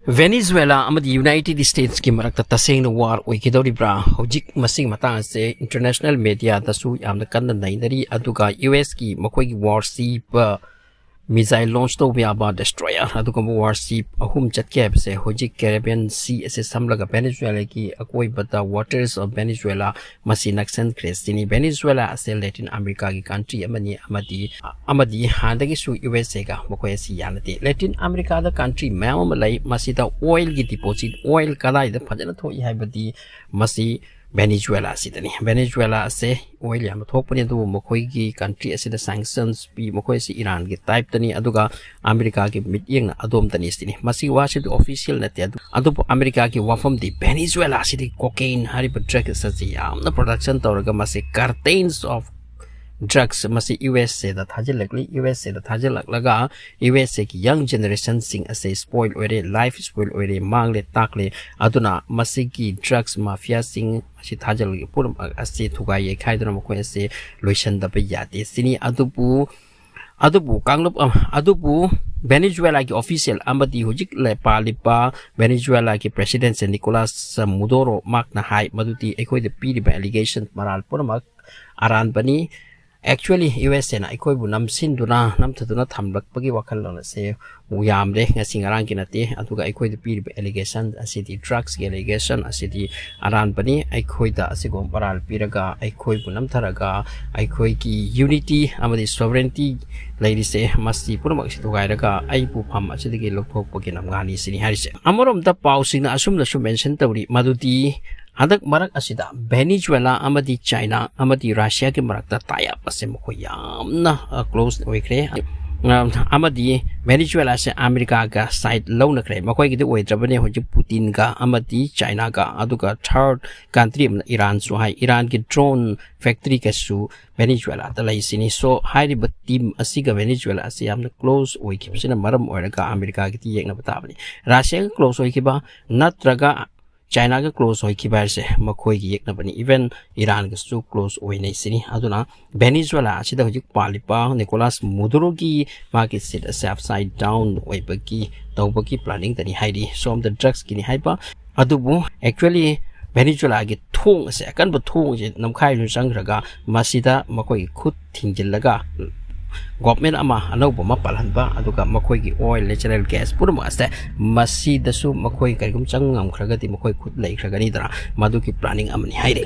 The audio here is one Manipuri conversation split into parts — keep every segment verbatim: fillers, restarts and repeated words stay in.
ꯚꯦꯅꯤꯖꯨꯋꯦꯂꯥ ꯑꯃꯗꯤ ꯌꯨꯅꯥꯏꯇꯦꯗ ꯁ꯭ꯇꯦꯠꯁꯀꯤ ꯃꯔꯛꯇ ꯇꯁꯦꯡꯅ ꯋꯥꯔ ꯑꯣꯏꯒꯗꯧꯔꯤꯕ꯭ꯔꯥ? ꯍꯧꯖꯤꯛ ꯃꯁꯤꯒꯤ ꯃꯇꯥꯡ ꯑꯁꯦ ꯏꯟꯇꯔꯅꯦꯁꯅꯦꯜ ꯃꯦꯗꯤꯌꯥꯗꯁꯨ ꯌꯥꯝꯅ ꯀꯟꯅ ꯅꯩꯅꯔꯤ, ꯑꯗꯨꯒ ꯌꯨ ꯑꯦꯁꯀꯤ ꯃꯈꯣꯏꯒꯤ ꯋꯥꯔꯁꯤꯞ, ꯃꯤꯖꯥꯏꯜ ꯂꯣꯟꯆ ꯇꯧꯕ ꯌꯥꯕ ꯗꯦꯁꯇ꯭ꯔꯣꯌꯔ ꯑꯗꯨꯒꯨꯝꯕ ꯋꯥꯔꯁꯤꯞ ꯑꯍꯨꯝ ꯆꯠꯀꯦ ꯍꯥꯏꯕꯁꯦ ꯍꯧꯖꯤꯛ ꯀꯦꯔꯤꯕꯤꯌꯟ ꯁꯤ ꯑꯁꯦ ꯁꯝꯂꯒ ꯚꯦꯅꯤꯖꯨꯋꯦꯂꯥꯒꯤ ꯑꯀꯣꯏꯕꯗ, ꯋꯥꯇꯔꯁ ꯑꯣꯐ ꯚꯦꯅꯤꯖꯨꯋꯦꯂꯥ, ꯃꯁꯤ ꯅꯛꯁꯟꯈ꯭ꯔꯦ ꯁꯤꯅꯤ꯫ ꯚꯦꯅꯤꯖꯨꯋꯦꯂꯥ ꯑꯁꯦ ꯂꯦꯇꯤꯟ ꯑꯃꯦꯔꯤꯀꯥꯒꯤ ꯀꯟꯇ꯭ꯔꯤ ꯑꯃꯅꯤ, ꯑꯃꯗꯤ ꯑꯃꯗꯤ ꯍꯥꯟꯅꯗꯒꯤꯁꯨ ꯌꯨ ꯑꯦꯁ ꯑꯦꯒ ꯃꯈꯣꯏ ꯑꯁꯤ ꯌꯥꯅꯗꯦ꯫ ꯂꯦꯇꯤꯟ ꯑꯃꯦꯔꯤꯀꯥꯗ ꯀꯟꯇ꯭ꯔꯤ ꯃꯌꯥꯝ ꯑꯃ ꯂꯩ, ꯃꯁꯤꯗ ꯑꯣꯏꯜꯒꯤ ꯗꯤꯄꯣꯖꯤꯠ, ꯑꯣꯏꯜ ꯀꯗꯥꯏꯗ ꯐꯖꯅ ꯊꯣꯛꯏ ꯍꯥꯏꯕꯗꯤ ꯃꯁꯤ ꯚꯦꯅꯤꯖꯨꯋꯦꯂꯥ ꯑꯁꯤꯗꯅꯤ꯫ ꯚꯦꯅꯤꯖꯨꯋꯦꯂꯥ ꯑꯁꯦ ꯑꯣꯏꯜ ꯌꯥꯝꯅ ꯊꯣꯛꯄꯅꯤ, ꯑꯗꯨꯕꯨ ꯃꯈꯣꯏꯒꯤ ꯀꯟꯇ꯭ꯔꯤ ꯑꯁꯤꯗ ꯁꯦꯡꯁꯟꯁ ꯄꯤ, ꯃꯈꯣꯏ ꯑꯁꯤ ꯏꯔꯥꯟꯒꯤ ꯇꯥꯏꯞꯇꯅꯤ, ꯑꯗꯨꯒ ꯑꯃꯦꯔꯤꯀꯥꯒꯤ ꯃꯤꯠꯌꯦꯡꯅ ꯑꯗꯣꯝꯗꯅꯤ ꯁꯤꯅꯤ꯫ ꯃꯁꯤꯒꯤ ꯋꯥꯁꯤꯗꯤ ꯑꯣꯐꯤꯁꯤꯌꯦꯜ ꯅꯠꯇꯦ, ꯑꯗꯨ-, ꯑꯗꯨꯕꯨ ꯑꯃꯦꯔꯤꯀꯥꯒꯤ ꯋꯥꯐꯝꯗꯤ ꯚꯦꯅꯤꯖꯨꯋꯦꯂꯥ ꯑꯁꯤꯗꯤ ꯀꯣꯀꯦꯟ ꯍꯥꯏꯔꯤꯕ ꯗ꯭ꯔꯒ ꯑꯁꯤ ꯌꯥꯝꯅ ꯄ꯭ꯔꯣꯗꯛꯁꯟ ꯇꯧꯔꯒ ꯃꯁꯤ ꯀꯥꯔꯇꯦꯟꯁ ꯑꯣꯐ ꯗ꯭ꯔꯒꯁ ꯃꯁꯤ ꯌꯨ ꯑꯦꯁ ꯑꯦꯗ ꯊꯥꯖꯤꯜꯂꯛꯂꯤ꯫ ꯌꯨ ꯑꯦꯁ ꯑꯦꯗ ꯊꯥꯖꯤꯜꯂꯛꯂꯒ ꯌꯨ ꯑꯦꯁ ꯑꯦꯒꯤ ꯌꯪ ꯖꯦꯅꯦꯔꯦꯁꯟꯁꯤꯡ ꯑꯁꯦ ꯁ꯭ꯄꯣꯏꯜ ꯑꯣꯏꯔꯦ, ꯂꯥꯏꯐ ꯁ꯭ꯄꯣꯏꯜ ꯑꯣꯏꯔꯦ, ꯃꯥꯡꯂꯦ ꯇꯥꯛꯂꯦ꯫ ꯑꯗꯨꯅ ꯃꯁꯤꯒꯤ ꯗ꯭ꯔꯒꯁ ꯃꯥꯐꯤꯌꯥꯁꯤꯡ ꯑꯁꯤ ꯊꯥꯖꯤꯜꯂꯛꯂꯤꯕ ꯄꯨꯝꯅꯃꯛ ꯑꯁꯤ ꯊꯨꯒꯥꯏ ꯌꯩꯈꯥꯏꯗꯨꯅ ꯃꯈꯣꯏ ꯑꯁꯤ ꯂꯣꯏꯁꯤꯟꯗꯕ ꯌꯥꯗꯦ ꯁꯤꯅꯤ꯫ ꯑꯗꯨꯕꯨ, ꯑꯗꯨꯕꯨ ꯀꯥꯡꯂꯨꯞ ꯑꯃ, ꯑꯗꯨꯕꯨ ꯚꯦꯅꯤꯖꯨꯋꯦꯂꯥꯒꯤ ꯑꯣꯐꯤꯁꯤꯌꯦꯜ ꯑꯃꯗꯤ ꯍꯧꯖꯤꯛ ꯂꯩ-, ꯄꯥꯜꯂꯤꯕ ꯚꯦꯅꯤꯖꯨꯋꯦꯂꯥꯒꯤ ꯄ꯭ꯔꯦꯁꯤꯗꯦꯟꯠꯁꯦ ꯅꯤꯀꯣꯂꯥꯁ ꯃꯨꯗꯣꯔꯣ ꯃꯍꯥꯛꯅ ꯍꯥꯏ, ꯃꯗꯨꯗꯤ ꯑꯩꯈꯣꯏꯗ ꯄꯤꯔꯤꯕ ꯑꯦꯂꯤꯒꯦꯁꯟ ꯃꯔꯥꯜ ꯄꯨꯝꯅꯃꯛ ꯑꯔꯥꯟꯕꯅꯤ꯫ ꯑꯦꯛꯆꯨꯋꯦꯂꯤ ꯌꯨ ꯑꯦꯁ ꯑꯦꯅ ꯑꯩꯈꯣꯏꯕꯨ ꯅꯝꯁꯤꯟꯗꯨꯅ, ꯅꯝꯊꯗꯨꯅ ꯊꯝꯂꯛꯄꯒꯤ ꯋꯥꯈꯜꯂꯣꯟ ꯑꯁꯦ ꯌꯥꯝꯂꯦ, ꯉꯁꯤ ꯉꯔꯥꯡꯒꯤ ꯅꯠꯇꯦ꯫ ꯑꯗꯨꯒ ꯑꯩꯈꯣꯏꯗ ꯄꯤꯔꯤꯕ ꯑꯦꯂꯤꯒꯦꯁꯟ ꯑꯁꯤꯗꯤ, ꯗ꯭ꯔꯒꯁꯀꯤ ꯑꯦꯂꯤꯒꯦꯁꯟ ꯑꯁꯤꯗꯤ ꯑꯔꯥꯟꯕꯅꯤ꯫ ꯑꯩꯈꯣꯏꯗ ꯑꯁꯤꯒꯨꯝꯕ ꯃꯔꯥꯜ ꯄꯤꯔꯒ, ꯑꯩꯈꯣꯏꯕꯨ ꯅꯝꯊꯔꯒ, ꯑꯩꯈꯣꯏꯒꯤ ꯌꯨꯅꯤꯇꯤ ꯑꯃꯗꯤ ꯁꯣꯚꯔꯦꯟꯇꯤ ꯂꯩꯔꯤꯁꯦ, ꯃꯁꯤ ꯄꯨꯝꯅꯃꯛ ꯑꯁꯤ ꯊꯨꯒꯥꯏꯔꯒ ꯑꯩꯕꯨ ꯐꯝ ꯑꯁꯤꯗꯒꯤ ꯂꯧꯊꯣꯛꯄꯒꯤ ꯅꯝꯉꯥꯅꯤ ꯁꯤꯅꯤ ꯍꯥꯏꯔꯤꯁꯦ꯫ ꯑꯃꯔꯣꯝꯗ ꯄꯥꯎꯁꯤꯡꯅ ꯑꯁꯨꯝꯅꯁꯨ ꯃꯦꯟꯁꯟ ꯇꯧꯔꯤ, ꯃꯗꯨꯗꯤ ꯍꯟꯗꯛ ꯃꯔꯛ ꯑꯁꯤꯗ ꯚꯦꯅꯤꯖꯨꯋꯦꯂꯥ ꯑꯃꯗꯤ ꯆꯥꯏꯅꯥ ꯑꯃꯗꯤ ꯔꯁꯤꯌꯥꯒꯤ ꯃꯔꯛꯇ ꯇꯥꯏ ꯑꯞ ꯑꯁꯦ ꯃꯈꯣꯏ ꯌꯥꯝꯅ, ꯑ, ꯀ꯭ꯂꯣꯁ ꯑꯣꯏꯈ꯭ꯔꯦ꯫ ꯑ, ꯑꯃꯗꯤ ꯚꯦꯅꯤꯖꯨꯋꯦꯂꯥꯁꯦ ꯑꯃꯦꯔꯤꯀꯥꯒ ꯁꯥꯏꯠ ꯂꯧꯅꯈ꯭ꯔꯦ꯫ ꯃꯈꯣꯏꯒꯤꯗꯤ ꯑꯣꯏꯗ꯭ꯔꯕꯅꯦ ꯍꯧꯖꯤꯛ ꯄꯨꯇꯤꯟꯒ ꯑꯃꯗꯤ ꯆꯥꯏꯅꯥꯒ, ꯑꯗꯨꯒ ꯊꯔꯗ ꯀꯟꯇ꯭ꯔꯤ ꯑꯃꯅ ꯏꯔꯥꯟꯁꯨ ꯍꯥꯏ꯫ ꯏꯔꯥꯟꯒꯤ ꯗ꯭ꯔꯣꯟ ꯐꯦꯛꯇꯔꯤꯒꯁꯨ ꯚꯦꯅꯤꯖꯨꯋꯦꯂꯥꯗ ꯂꯩꯁꯤꯅꯤ꯫ So, ꯍꯥꯏꯔꯤꯕ ꯇꯤꯝ ꯑꯁꯤꯒ ꯚꯦꯅꯤꯖꯨꯋꯦꯂꯥ ꯑꯁꯤ ꯌꯥꯝꯅ ꯀ꯭ꯂꯣꯁ ꯑꯣꯏꯈꯤꯕꯁꯤꯅ ꯃꯔꯝ ꯑꯣꯏꯔꯒ ꯑꯃꯦꯔꯤꯀꯥꯒꯤꯗꯤ ꯌꯦꯛꯅꯕ ꯇꯥꯕꯅꯤ꯫ ꯔꯁꯤꯌꯥꯒ ꯀ꯭ꯂꯣꯁ ꯑꯣꯏꯈꯤꯕ ꯅꯠꯇ꯭ꯔꯒ ꯆꯥꯏꯅꯥꯒ ꯀ꯭ꯂꯣꯁ ꯑꯣꯏꯈꯤꯕ ꯍꯥꯏꯁꯦ ꯃꯈꯣꯏꯒꯤ ꯌꯦꯛꯅꯕꯅꯤ, ꯏꯚꯟ ꯏꯔꯥꯟꯒꯁꯨ ꯀ꯭ꯂꯣꯁ ꯑꯣꯏꯅꯩ ꯁꯤꯅꯤ꯫ ꯑꯗꯨꯅ ꯚꯦꯅꯤꯖꯨꯋꯦꯂꯥ ꯑꯁꯤꯗ ꯍꯧꯖꯤꯛ ꯄꯥꯜꯂꯤꯕ ꯅꯤꯀꯣꯂꯥꯁ ꯃꯨꯗꯨꯔꯣꯒꯤ ꯃꯥꯒꯤ ꯁꯤꯠ ꯑꯁꯦ ꯑꯞꯁꯥꯏꯠ ꯗꯥꯎꯟ ꯑꯣꯏꯕꯒꯤ ꯇꯧꯕꯒꯤ ꯄ꯭ꯂꯥꯅꯤꯡꯗꯅꯤ ꯍꯥꯏꯔꯤ꯫ ꯁꯣꯝꯗ ꯗ꯭ꯔꯛꯁꯀꯤꯅꯤ ꯍꯥꯏꯕ, ꯑꯗꯨꯕꯨ ꯑꯦꯛꯆꯨꯋꯦꯂꯤ ꯚꯦꯅꯤꯖꯨꯋꯦꯂꯥꯒꯤ ꯊꯣꯡ ꯑꯁꯦ, ꯑꯀꯟꯕ ꯊꯣꯡ ꯑꯁꯦ ꯅꯝꯈꯥꯏꯗꯨꯅ ꯆꯪꯈ꯭ꯔꯒ ꯃꯁꯤꯗ ꯃꯈꯣꯏꯒꯤ ꯈꯨꯠ ꯊꯤꯡꯖꯤꯜꯂꯒ ꯒꯣꯚꯔꯟꯃꯦꯟ ꯑꯃ ꯑꯅꯧꯕ ꯑꯃ ꯄꯥꯜꯍꯟꯕ, ꯑꯗꯨꯒ ꯃꯈꯣꯏꯒꯤ ꯑꯣꯏꯜ, ꯅꯦꯆꯔꯦꯜ ꯒ꯭ꯌꯥꯁ ꯄꯨꯝꯅꯃꯛ ꯑꯁꯦ ꯃꯁꯤꯗꯁꯨ ꯃꯈꯣꯏ ꯀꯔꯤꯒꯨꯝꯕ ꯆꯪꯕ ꯉꯝꯈ꯭ꯔꯒꯗꯤ ꯃꯈꯣꯏ ꯈꯨꯠ ꯂꯩꯈ꯭ꯔꯒꯅꯤꯗꯅ, ꯃꯗꯨꯒꯤ ꯄ꯭ꯂꯥꯅꯤꯡ ꯑꯃꯅꯤ ꯍꯥꯏꯔꯤ꯫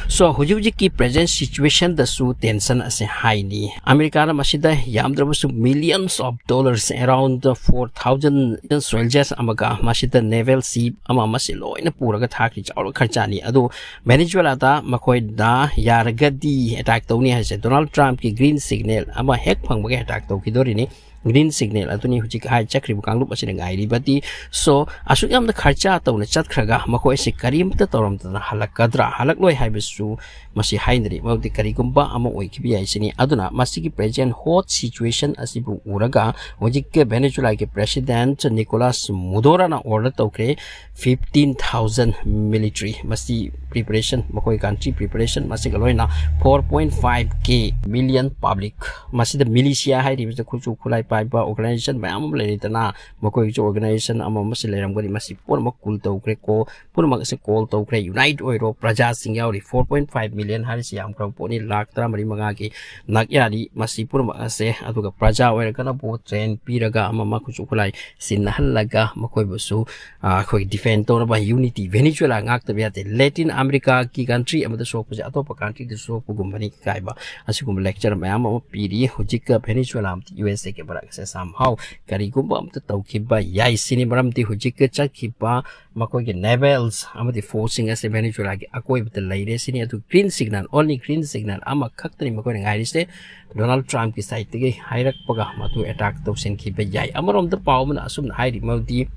So, ꯍꯧꯖꯤꯛ ꯍꯧꯖꯤꯛꯀꯤ ꯄ꯭ꯔꯦꯖꯦꯟ ꯁꯤꯆꯨꯋꯦꯁꯟꯗꯁꯨ ꯇꯦꯟꯁꯟ ꯑꯁꯦ ꯍꯥꯏꯅꯤ꯫ ꯑꯃꯦꯔꯤꯀꯥꯅ ꯃꯁꯤꯗ ꯌꯥꯝꯗ꯭ꯔꯕꯁꯨ millions of dollars, around four thousand soldiers ꯑꯃꯒ ꯃꯁꯤꯗ ꯅꯦꯚꯦꯜ ꯁꯤꯞ ꯑꯃ ꯑꯃꯁꯤ ꯂꯣꯏꯅ ꯄꯨꯔꯒ ꯊꯥꯈꯤ, ꯆꯥꯎꯔ ꯈꯔꯆꯥꯅꯤ꯫ ꯑꯗꯨ ꯚꯦꯅꯤꯖꯨꯋꯦꯂꯥꯗ ꯃꯈꯣꯏꯅ ꯌꯥꯔꯒꯗꯤ ꯑꯦꯇꯥꯛ ꯇꯧꯅꯤ ꯍꯥꯏꯁꯦ ꯗꯣꯅꯥꯜꯗ ꯇ꯭ꯔꯝꯞꯀꯤ ꯒ꯭ꯔꯤꯟ ꯁꯤꯒꯅꯦꯜ ꯑꯃ ꯍꯦꯛ ꯐꯪꯕꯒ ꯑꯦꯇꯥꯛ ꯇꯧꯈꯤꯗꯣꯔꯤꯅꯤ꯫ ꯒ꯭ꯔꯤꯟ ꯁꯤꯒꯅꯦꯜ ꯑꯗꯨꯅꯤ ꯍꯧꯖꯤꯛ ꯍꯥꯏ ꯆꯠꯈ꯭ꯔꯤꯕ ꯀꯥꯡꯂꯨꯞ ꯑꯁꯤꯅ ꯉꯥꯏꯔꯤꯕꯗꯤ꯫ So, ꯑꯁꯨꯛ ꯌꯥꯝꯅ ꯈꯔꯆꯥ ꯇꯧꯅ ꯆꯠꯈ꯭ꯔꯒ ꯃꯈꯣꯏ ꯑꯁꯤ ꯀꯔꯤꯝꯇ ꯇꯧꯔꯝꯗꯅ ꯍꯜꯂꯛꯀꯗ꯭ꯔꯥ, ꯍꯜꯂꯛꯂꯣꯏ ꯍꯥꯏꯕꯁꯨ ꯃꯁꯤ ꯍꯥꯏꯅꯔꯤ꯫ ꯃꯔꯝꯗꯤ ꯀꯔꯤꯒꯨꯝꯕ ꯑꯃ ꯑꯣꯏꯈꯤꯕ ꯌꯥꯏ ꯁꯤꯅꯤ꯫ ꯑꯗꯨꯅ ꯃꯁꯤꯒꯤ ꯄ꯭ꯔꯦꯖꯦꯟ ꯍꯣꯠ ꯁꯤꯆꯨꯋꯦꯁꯟ ꯑꯁꯤꯕꯨ ꯎꯔꯒ ꯍꯧꯖꯤꯛꯀꯤ ꯚꯦꯅꯦꯖꯨꯂꯥꯒꯤ ꯄ꯭ꯔꯦꯁꯤꯗꯦꯟꯠ ꯅꯤꯀꯣꯂꯥꯁ ꯃꯨꯗꯣꯔꯥꯅ ꯑꯣꯔꯗꯔ ꯇꯧꯈ꯭ꯔꯦ, fifteen thousand military, ꯃꯁꯤ ꯄ꯭ꯔꯤꯄꯦꯔꯦꯁꯟ, ꯃꯈꯣꯏ ꯀꯟꯇ꯭ꯔꯤ ꯄ꯭ꯔꯤꯄꯦꯔꯦꯁꯟ, ꯃꯁꯤꯒ ꯂꯣꯏꯅ four point five K million public, ꯃꯁꯤꯗ ꯃꯤꯂꯤꯁꯤꯌꯥ ꯍꯥꯏꯔꯤꯕꯁꯦ ꯈꯨꯠꯁꯨ ꯈꯨꯠꯂꯥꯏ ꯄꯥꯏꯕ ꯑꯣꯔꯒꯅꯥꯏꯖꯦꯁꯟ ꯃꯌꯥꯝ ꯑꯃ ꯂꯩꯔꯤꯗꯅ, ꯃꯈꯣꯏꯒꯤꯁꯨ ꯑꯣꯔꯒꯅꯥꯏꯖꯦꯁꯟ ꯑꯃ ꯑꯃꯁꯨ ꯂꯩꯔꯝꯒꯅꯤ꯫ ꯃꯁꯤ ꯄꯨꯝꯅꯃꯛ ꯀꯨꯜ ꯇꯧꯈ꯭ꯔꯦ, ꯀꯣ ꯄꯨꯝꯅꯃꯛ ꯑꯁꯦ ꯀꯣꯜ ꯇꯧꯈ꯭ꯔꯦ, ꯌꯨꯅꯥꯏꯠ ꯑꯣꯏꯔꯣ, ꯄ꯭ꯔꯖꯥꯁꯤꯡ ꯌꯥꯎꯔꯤ꯫ Four point five million ꯍꯥꯏꯔꯤꯁꯤ ꯌꯥꯝꯈ꯭ꯔꯕ ꯄꯣꯠꯅꯤ, ꯂꯥꯈ ꯇꯔꯥꯃꯔꯤ ꯃꯉꯥꯒꯤ ꯅꯛ ꯌꯥꯔꯤ꯫ ꯃꯁꯤ ꯄꯨꯝꯅꯃꯛ ꯑꯁꯦ, ꯑꯗꯨꯒ ꯄ꯭ꯔꯖꯥ ꯑꯣꯏꯔꯒꯅꯕꯨ ꯇ꯭ꯔꯦꯟ ꯄꯤꯔꯒ ꯑꯃ ꯑꯃ ꯈꯨꯠꯁꯨ ꯈꯨꯠꯂꯥꯏ ꯁꯤꯟꯅꯍꯜꯂꯒ ꯃꯈꯣꯏꯕꯨꯁꯨ, ꯑ, ꯑꯩꯈꯣꯏꯒꯤ ꯗꯤꯐꯦꯟ ꯇꯧꯅꯕ ꯌꯨꯅꯤꯇꯤ, ꯚꯦꯅꯤꯖꯨꯋꯦꯂꯥ ꯉꯥꯛꯇꯕ ꯌꯥꯗꯦ꯫ ꯂꯦꯇꯤꯟ ꯑꯃꯦꯔꯤꯀꯥꯒꯤ ꯀꯟꯇ꯭ꯔꯤ ꯑꯃꯗ ꯁꯣꯛꯄꯁꯦ ꯑꯇꯣꯞꯄ ꯀꯟꯇ꯭ꯔꯤꯗꯁꯨ ꯁꯣꯛꯄꯒꯨꯝꯕꯅꯤ ꯀꯥꯏꯕ ꯑꯁꯤꯒꯨꯝꯕ ꯂꯦꯛꯆꯔ ꯃꯌꯥꯝ ꯑꯃ ꯄꯤꯔꯤ꯫ ꯍꯧꯖꯤꯛꯀ ꯚꯦꯅꯤꯖꯨꯋꯦꯂꯥ ꯑꯃꯗꯤ ꯌꯨ ꯑꯦꯁ ꯑꯦꯒꯤ ꯃꯔꯛꯁꯦ somehow ꯀꯔꯤꯒꯨꯝꯕ ꯑꯃꯇ ꯇꯧꯈꯤꯕ ꯌꯥꯏ ꯁꯤꯅꯤ꯫ ꯃꯔꯝꯗꯤ ꯍꯧꯖꯤꯛꯀ ꯆꯠꯈꯤꯕ ꯃꯈꯣꯏꯒꯤ ꯅꯦꯚꯦꯜꯁ ꯑꯃꯗꯤ ꯐꯣꯔꯁꯁꯤꯡ ꯑꯁꯦ ꯚꯦꯅꯤꯖꯨꯋꯦꯂꯥꯒꯤ ꯑꯀꯣꯏꯕꯗ ꯂꯩꯔꯦ ꯁꯤꯅꯤ꯫ ꯑꯗꯨ green signal, only green signal ꯑꯃꯈꯛꯇꯅꯤ ꯃꯈꯣꯏꯅ ꯉꯥꯏꯔꯤꯁꯦ꯫ ꯗꯣꯅꯥꯜꯗ ꯇ꯭ꯔꯝꯞꯀꯤ ꯁꯥꯏꯠꯇꯒꯤ ꯍꯥꯏꯔꯛꯄꯒ ꯃꯗꯨ ꯑꯦꯇꯥꯛ ꯇꯧꯁꯤꯟꯈꯤꯕ ꯌꯥꯏ꯫ ꯑꯃꯔꯣꯝꯗ ꯄꯥꯎ ꯑꯃꯅ ꯑꯁꯨꯝꯅ ꯍꯥꯏꯔꯤ, ꯃꯗꯨꯗꯤ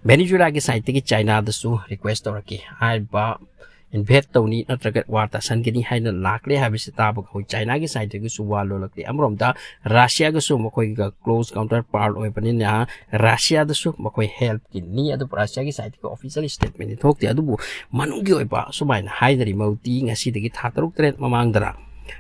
ꯚꯦꯅꯤꯖꯨꯋꯦꯂꯥꯒꯤ ꯁꯥꯏꯠꯇꯒꯤ ꯆꯥꯏꯅꯥꯗꯁꯨ ꯔꯤꯀ꯭ꯋꯦꯁ ꯇꯧꯔꯛꯈꯤ꯫ ꯍꯥꯏꯔꯤꯕ invade ꯇꯧꯅꯤ ꯅꯠꯇ꯭ꯔꯒ war ꯇꯥꯁꯟꯒꯅꯤ ꯍꯥꯏꯅ ꯂꯥꯛꯂꯦ ꯍꯥꯏꯕꯁꯤ ꯇꯥꯕꯒ ꯑꯩꯈꯣꯏ ꯆꯥꯏꯅꯥꯒꯤ side ꯇꯒꯤꯁꯨ ꯋꯥ ꯂꯣꯜꯂꯛꯂꯦ꯫ ꯑꯃꯔꯣꯝꯗ ꯔꯁꯤꯌꯥꯒꯁꯨ ꯃꯈꯣꯏꯒ close counterpart ꯑꯣꯏꯕꯅꯤꯅ ꯔꯁꯤꯌꯥꯗꯁꯨ ꯃꯈꯣꯏ help ꯀꯤꯅꯤ꯫ ꯑꯗꯨꯕꯨ ꯔꯁꯤꯌꯥꯒꯤ side ꯇꯒꯤ official statement ꯗꯤ ꯊꯣꯛꯇꯦ꯫ ꯑꯗꯨꯕꯨ ꯃꯅꯨꯡꯒꯤ ꯑꯣꯏꯕ ꯁꯨꯃꯥꯏꯅ ꯍꯥꯏꯅꯔꯤ ꯃꯔꯨꯞꯇꯤ ꯉꯁꯤꯗꯒꯤ ꯊꯥ ꯇꯔꯨꯛ ꯇꯔꯦꯠ ꯃꯃꯥꯡꯗꯔ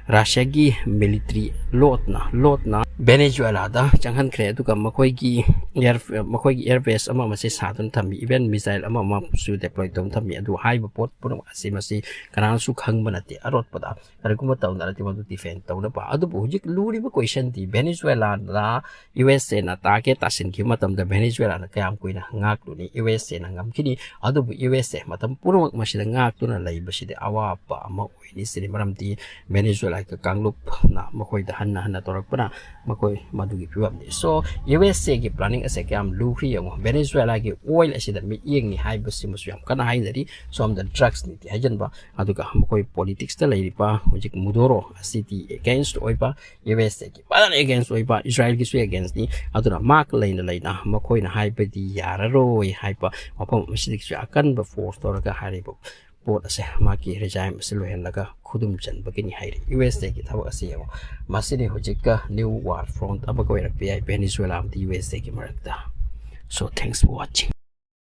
ꯔꯁꯤꯌꯥꯒꯤ military ꯂꯣꯠꯅ ꯂꯣꯠꯅ ꯚꯦꯅꯦꯖꯨꯋꯦꯂꯥꯗ ꯆꯪꯍꯟꯈ꯭ꯔꯦ꯫ ꯑꯗꯨꯒ ꯃꯈꯣꯏꯒꯤ air ꯃꯈꯣꯏꯒꯤ air base ꯑꯃ ꯑꯃꯁꯦ ꯁꯥꯗꯨꯅ ꯊꯝꯃꯤ, even missile ꯑꯃ ꯑꯃꯁꯨ deploy ꯇꯧꯗꯨꯅ ꯊꯝꯃꯤ꯫ ꯑꯗꯨ ꯍꯥꯏꯔꯤꯕ ꯄꯣꯠ ꯄꯨꯝꯅꯃꯛ ꯑꯁꯤ ꯃꯁꯤ ꯀꯅꯥꯅꯁꯨ ꯈꯪꯕ ꯅꯠꯇꯦ꯫ ꯑꯔꯣꯠꯄꯗ ꯀꯔꯤꯒꯨꯝꯕ ꯇꯧꯅꯔꯗꯤ ꯃꯗꯨ defend ꯇꯧꯅꯕ꯫ ꯑꯗꯨꯕꯨ ꯍꯧꯖꯤꯛ ꯂꯨꯔꯤꯕ question ꯗꯤ ꯚꯦꯅꯦꯖꯨꯋꯦꯂꯥꯗ ꯌꯨ ꯑꯦꯁ ꯑꯦꯅ target ꯇꯥꯁꯤꯟꯈꯤꯕ ꯃꯇꯝꯗ ꯚꯦꯅꯦꯖꯨꯋꯦꯂꯥꯅ ꯀꯌꯥꯝ ꯀꯨꯏꯅ ꯉꯥꯛꯂꯨꯅꯤ? ꯌꯨ ꯑꯦꯁ ꯑꯦꯅ ꯉꯝꯈꯤꯅꯤ꯫ ꯑꯗꯨꯕꯨ ꯌꯨ ꯑꯦꯁ ꯑꯦ ꯃꯇꯝ ꯄꯨꯝꯅꯃꯛ ꯃꯁꯤꯗ ꯉꯥꯛꯇꯨꯅ ꯂꯩꯕꯁꯤꯗꯤ ꯑꯋꯥꯕ ꯑꯃ ꯑꯣꯏꯅꯤ꯫ ꯁꯤꯅꯤ ꯃꯔꯝꯗꯤ ꯚꯦꯅꯦꯖꯨꯋꯦꯂꯥꯒꯤ ꯀꯥꯡꯂꯨꯞꯅ ꯃꯈꯣꯏꯗ ꯍꯟꯅ ꯍꯟꯅ ꯇꯧꯔꯛꯄꯅ ꯃꯈꯣꯏ ꯃꯗꯨꯒꯤ ꯐꯤꯕꯝꯅꯤ꯫ So ꯌꯨ ꯑꯦꯁ ꯑꯦꯒꯤ planning ꯑꯁꯦ ꯀꯌꯥꯝ ꯂꯨꯈ꯭ꯔꯤ ꯌꯦꯡꯉꯣ꯫ ꯚꯦꯅꯦꯖꯨꯋꯦꯂꯥꯒꯤ oil ꯑꯁꯤꯗ ꯃꯤꯠꯌꯦꯡꯅꯤ ꯍꯥꯏꯕꯁꯤꯃꯁꯨ ꯌꯥꯝ ꯀꯟꯅ ꯍꯥꯏꯅꯔꯤ꯫ ꯁꯣꯝꯗ drugs ꯅꯤꯇꯤ ꯍꯥꯏꯖꯟꯕ, ꯑꯗꯨꯒ ꯃꯈꯣꯏ politics ꯇ ꯂꯩꯔꯤꯕ ꯍꯧꯖꯤꯛ ꯃꯨꯗꯣꯔꯣ ꯑꯁꯤꯗꯤ against ꯑꯣꯏꯕ, ꯌꯨ ꯑꯦꯁ ꯑꯦꯒꯤ ꯐꯖꯅ against ꯑꯣꯏꯕ, ꯏꯁꯔꯥꯏꯜꯒꯤꯁꯨ against ꯅꯤ꯫ ꯑꯗꯨꯅ ꯃꯥꯛ ꯂꯩꯅ ꯂꯩꯅ ꯃꯈꯣꯏꯅ ꯍꯥꯏꯕꯗꯤ ꯌꯥꯔꯔꯣꯏ ꯍꯥꯏꯕ ꯋꯥꯐꯝ ꯑꯁꯤꯗꯒꯤꯁꯨ ꯑꯀꯟꯕ force ꯇꯧꯔꯒ ꯍꯥꯏꯔꯤꯕ ꯄꯣꯠ ꯑꯁꯦ ꯃꯥꯒꯤ regime ꯑꯁꯤ ꯂꯣꯏꯍꯜꯂꯒ ꯈꯨꯗꯨꯝ ꯆꯟꯕꯒꯤꯅꯤ ꯍꯥꯏꯔꯤ꯫ ꯌꯨ ꯑꯦꯁ ꯑꯦꯒꯤ ꯊꯕꯛ ꯑꯁꯤ ꯌꯦꯡꯉꯣ꯫ ꯃꯁꯤꯅꯤ ꯍꯧꯖꯤꯛꯀ new war front ꯑꯃꯒ ꯑꯣꯏꯔꯛꯄ ꯌꯥꯏ ꯚꯦꯅꯦꯖꯨꯋꯦꯂꯥ ꯑꯃꯗꯤ ꯌꯨ ꯑꯦꯁ ꯑꯦꯒꯤ ꯃꯔꯛꯇ꯫ So thanks for watching꯫